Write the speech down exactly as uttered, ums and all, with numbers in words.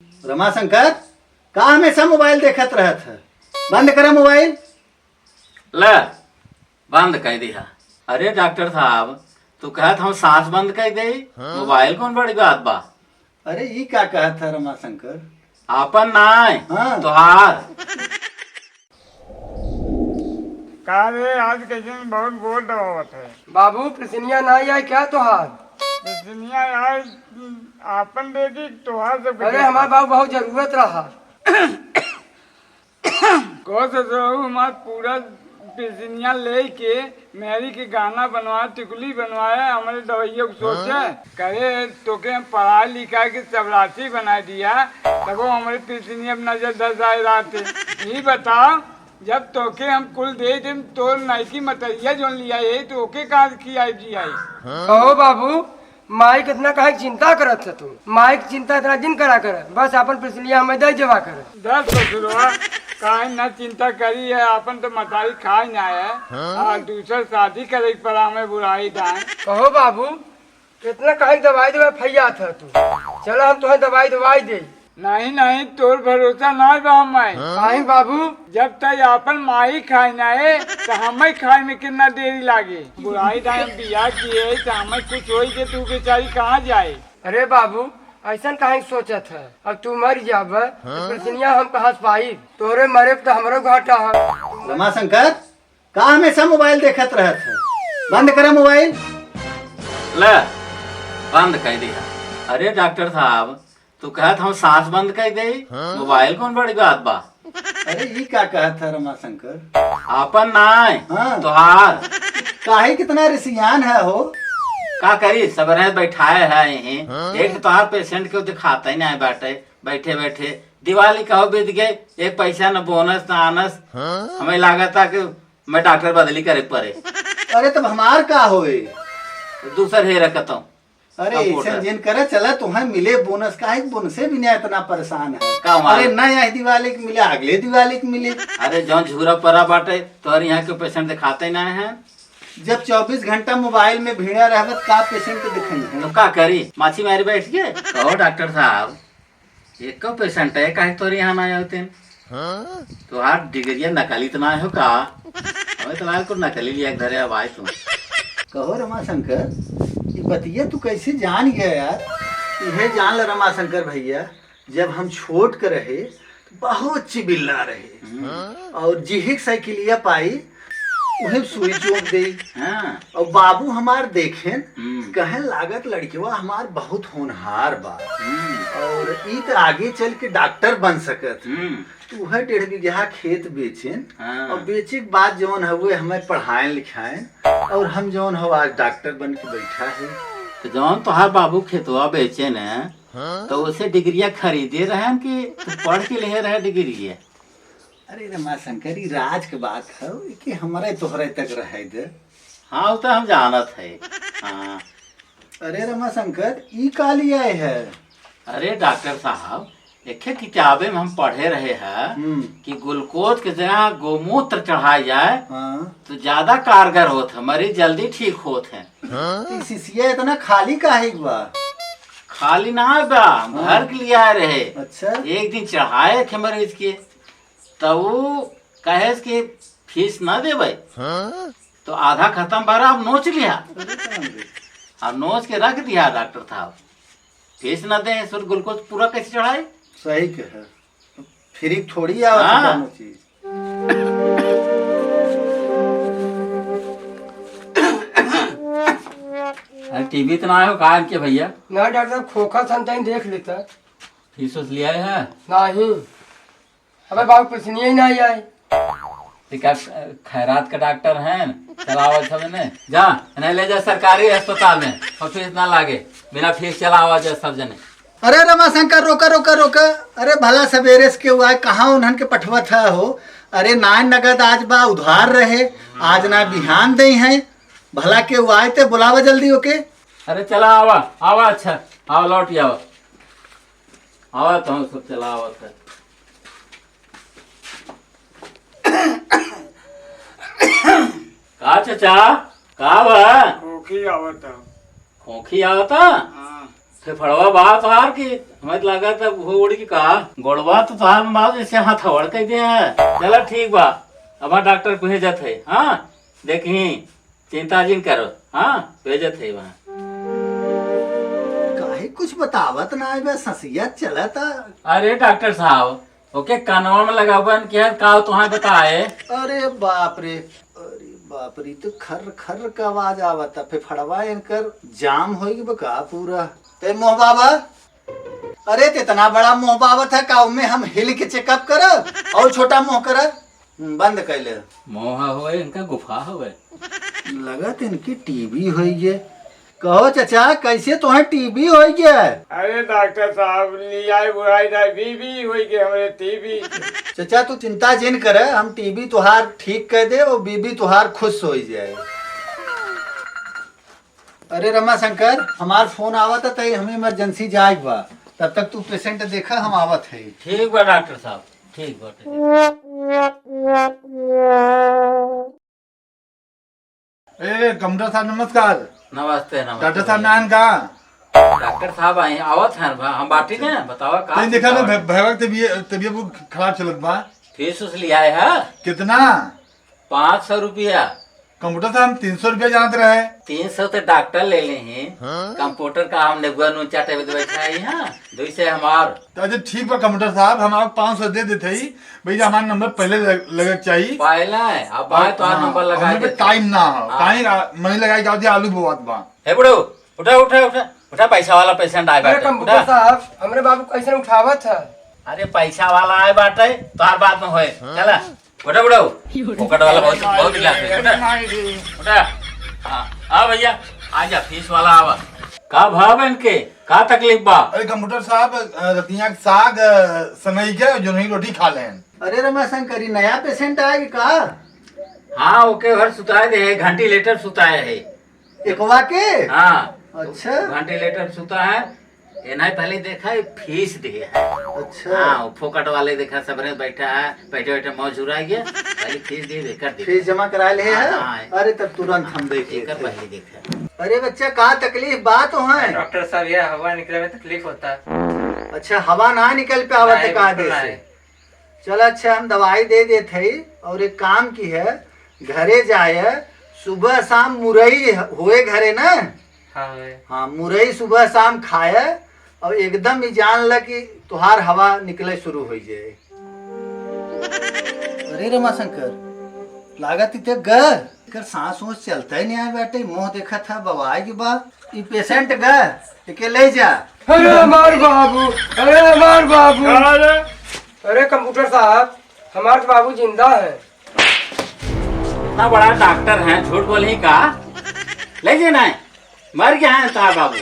रमाशंकर, का हमेशा मोबाइल देखत रहत है? बंद करा मोबाइल। ले, बंद कइ दिहा। अरे डॉक्टर साहब, तू कहत हम सांस बंद कइ देई? मोबाइल कौन बड़ी बात बा? अरे ई का कहत है रमाशंकर? आपन नाय, हाँ। तोहार। का रे, आज कैसे बहुत गोल दबावत है? बाबू, पिलसिनिया ना आई क्या तोहार? पिलसिनिया यार, आपन दे दी, तोहार सब अरे, हमार बाबू बहुत जरूरत रहा। कहो ससुरऊ, हमार पूरा पिलसिनिया लेके मेहरी के गहना बनवाए, टिकुली बनवाए, हमरे दवाइयों को सोचे। करे तोके हम पढ़ाई लिखाई के चपरासी बनाए दिया, तबो हमरे पिलसिनिया पे नजर धस आए रात। ई बताओ, जब तोके हम कुल दे देम, तोर नइकी मतरिया जौन लिया है, तो ओके कहाँ खियाई जियाई? कहो बाबू, माई के इतना काहे के चिंता करत है तू? माई के चिंता इतना जिन करा कर, बस आपन पिलसिनिया हमें दे देवा कर। दस ससुरवा, काहे ना चिंता करी है, आपन तो मतारी खाए ना है, आ दूसर शादी करे के पड़ा हमें बुढ़ाई दाएं। कहो बाबू, कितना काहे के दवाई दवाई फैया था तू? चला हम तुम्हें दवाई दवाई दे। नहीं, नहीं, तोर भरोसा ना बा हमें। काहे बाबू? जब तक आपन माई खाए ना है, तो हमें खाए में कितना देरी लागे? बुढ़ाई दाएं बियाह किए, तो हमें कुछ होई के तू बेचारी कहाँ जाए? अरे बाबू, ऐसन काहे सोचत है? अब तू मर जाब, तो पिलसिनिया हम कहाँ से पाई? तोरे मरे पे तो हमरो घाटा है। रमाशंकर, का हमेशा मोबाइल देखत रहत है? बंद करा मोबाइल। ले, बंद कइ दिहा। अरे डॉक्टर साहब, तू कहत हम सांस बंद कइ देई? मोबाइल कौन बड़ी बात बा? अरे ई का कहत है रमाशंकर? आपन नाय, हाँ। तोहार। काहे कितना रिसियान है हो? का करी, सब रहे बैठाए है यहीं। एक तो तोहार पेशेंट के दिखाता ही नहीं बाटे, बैठे बैठे दिवाली कहो बीत गए, एक पैसा न बोनस न आनस। हमें लागता कि मैं डॉक्टर बदली करे पड़े। अरे तब हमार का होए? दूसर हे रखता हूँ। अरे कंप्यूटर। ऐसे जिन करे चला, तुम्हें मिले बोनस, काहे के बोनसे बिना इतना परेशान है? का हमार अरे ना यही दिवाली के मिले, अगले दिवाली के मिले। अरे जौन झूरा परा बाटे, तोहर यहाँ के पेशेंट दिखाते ना है। जब चउबीस घंटा मोबाइल में भिड़ा रहबत, का पेशेंट के दिखाई है? तो का करी, माछी मारी बैठ के? कहो डॉक्टर साहब, एको पेशेंट है, काहे तोरे यहाँ ना आते हैं? तोहार डिग्रिया नकली तो ना हो का? हमें तो लाल को नकली लिया के धरे अब आए तुम। कहो रमाशंकर, ये बतिया तू कैसे जान गया यार? तुहे जान ल रमाशंकर भैया, जब हम छोट के रहे, तो बहुत चिबिल्ला रहे। और जिहिक साइकिलिया पाई, उहे सुई चोंक देई। हाँ। और बाबू हमार देखेन, हम्म। कहें लागत लड़कवा हमार बहुत होनहार बा। हम्म। और ई त आगे चल के डॉक्टर बन सकत। हम्म। तो उहे डेढ़ बीघा खेत बेचेन, हाँ। और बेचे के बाद जौन हउए हमें पढ़ाएन लिखाएन, और हम जौन हो आज डॉक्टर बन के बैठा है। तो जौन तोहार बाबू खेतवा बेचेन, हाँ? तो उसे डिग्रिया खरीदे रहेन कि तू पढ़ के ले रहे डिग्रिया? अरे रमाशंकर, ई राज के बात है कि हमरे तोहरे तक रहे दे। हाँ, वो तो हम जानत है। हाँ। अरे रमाशंकर, ई का लियाए है? अरे डॉक्टर साहब, एक किताबे में हम पढ़े रहे हैं हम्म। कि ग्लूकोज के जगह गोमूत्र चढ़ाया जाए हाँ। तो ज्यादा कारगर होत है, मरीज जल्दी ठीक होत है। तो ई शीशिया इतना खाली काहे के बा? खाली ना बा, हाँ। भर के लियाए रहे। अच्छा। एक दिन चढ़ाए थे मरीज के, तो वो कहे कि फीस ना देबे। हाँ? तो आधा खत्म भरा, अब नोच लिया। अरे राम रे। अब नोच के रख दिया डॉक्टर साहब। फीस ना दे, सुर ग्लूकोज पूरा कैसे चढ़ाए? सही कहे। फ्री थोड़ी आवत है हाँ। कौनो चीज। अरे टीवी तो ना आयो का इनके भैया? ना डॉक्टर, खोखा था, तनी देख लेता। फीस उस लिया है? नहीं। अबे बाबू, कुछ नहीं, ना आई। ते का खैरात का डॉक्टर हैं, चलावा सब जने। जा, इन्हें ले जा सरकारी अस्पताल में, और फीस ना लागे, बिना फीस चलावा जा सब जने। अरे रमाशंकर, रोका, रोका, रोका। अरे भला सवेरे से केहू आए, कहाँ उन्हन के पठवत है हो? अरे ना नगद आज बा, उधार रहे, आज ना बिहान दे हैं। भला केहू आए ते बुलावा जल्दी ओके। अरे चला आवा, आवा, अच्छा, आवा, लौट आवा। आवा तो हम सब चला आवत है। का चाचा, का बा? खोखी आवत है। खोखी आवत है? हाँ। फेफड़वा बा तोहार की? हमें तो लगा था वो उड़ की का। गोड़वा तो तोहार में बा, जैसे हथौड़ कह दे है। चला ठीक बा, हमार डॉक्टर भेजत है, हाँ, देखी, चिंता जिन करो, हाँ, भेजत है वहाँ। काहे कुछ बतावत ना है बे, ससिया चलता। अरे डॉक्टर साहब, ओके कानवा में लगावन के का तुहां बताए? अरे बाप रे, अरे बाप रे, तो खर्र खर्र का आवाज आवता। फेफड़वा इनकर जाम होई बा का पूरा? ते मोह बाबा, अरे ते इतना बड़ा मोह बाबा था का, उमे हम हिल के चेकअप करब और छोटा मोह करब? हम्म, बंद कर ले। मोह होए, इनका गुफा होए। लगत इनकी टीबी होई गे। कहो चचा, कैसे तोहे टीबी होई गे? अरे डॉक्टर साहब, लियाई बुढ़ाई ना, बीबी होई गे हमरे टीबी। चचा, तू चिंता जिन करे, हम टीबी तुहार ठीक कर दे और बीबी तुहार खुश होई जाए। अरे रमाशंकर, हमार फोन आवत है, तई हमें इमरजेंसी जाए बा, तब तक तू पेशेंट देखा, हम आवत है। ठीक बा डॉक्टर साहब, ठीक बा। ए, कंप्यूटर साहब, नमस्कार। नमस्ते, नमस्ते डॉक्टर साहब, भैया। नान का? डॉक्टर साहब आए, आवत हैं बा-, हम बाटी ने, बतावा का तनी देखा ना, समस्या बा? भै-, भैया के तबीयत, तबीयत बहुत खराब चलत बा। फीस उस लिया है? कितना? पाँच सौ रुपया। कंप्यूटर साहब, हम तीन सौ रुपया जानत रहे। तीन सौ तो डॉक्टर ले ले हैं, हाँ? कंप्यूटर का हम नेगुआ नून चाटे में बैठा है यहाँ, दो से हमार। तो अच्छा ठीक बा कंप्यूटर साहब, हम आपको पाँच सौ दे देते ही, भैया हमारा नंबर पहले लग-, लगे के चाहिए। पहले है, अब भाई तो हाँ, नंबर लगा हमरे पे देते। टाइम ना हो, हाँ। काहे रा-, मनी लगाई जाओ जी, आलू बोआत बा। हे बुढ़ऊ, उठा, उठा, उठा, उठा, पैसा वाला पेशेंट आए अरे बाटे, कंप्यूटर उठा। साहब, हमरे बाबू कैसे उठावत है? अरे पैसा वाला आए बाटे, तोहार बात में होए। चला, उठा, उठा, फोकट वाला बहुत, बहुत इलाज है, उठा, उठा। हाँ, आ भैया, आ जा, फीस वाला आवा। का भाव इनके, का तकलीफ बा? अरे कंप्यूटर साहब, अ, रतिया के साग, अ, सनई के, जोन्ही रोटी खा लें। अरे रमाशंकर, ई नया पेशेंट आए कि का? हाँ, ओके घर सुताए दे है, वेंटिलेटर सुताए है। एकवा के? हाँ। अच्छा। वेंटिलेटर सुता है। एनाई पहले देखा, ये फीस दे है। अच्छा। हाँ, वो फोकट वाले देखा, सबरे बैठा है, बैठे बैठे मौज उड़ा गया। पहले फीस दे, एकर दे। फीस जमा करा ले है? हाँ, हाँ। अरे, तब तुरंत हम देख एकर लेते हैं। पहले देखा। अरे बच्चा, का तकलीफ बा तोहे? डॉक्टर साहब, ये हवा निकले में तकलीफ होता है। अच्छा, हवा ना निकल पे आवत नहीं, का बिल्कुल दे से? नहीं। चल अच्छा, हम दवाई दे देत हई, और एक काम की है, घरे जाए, सुबह शाम मुरई होए घरे ना। हाँ, होए। हाँ, मुरई सुबह शाम खाए, और एकदम ही जान ल कि तुहार हवा निकले शुरू हो जाए। अरे रमाशंकर, लागत इते ग, एकर सांस ओस चलता ही नहीं आए बाटे, मुंह देखत है बवाए के बा। ई पेशेंट ग, एके ले जा। अरे हमार बाबू, अरे हमार बाबू। का रे? अरे कंप्यूटर साहब, हमार तो बाबू जिंदा है। इतना बड़ा डॉक्टर है, झूठ बोलही का? ले जे नाहीं, मर गया है तार बाबू।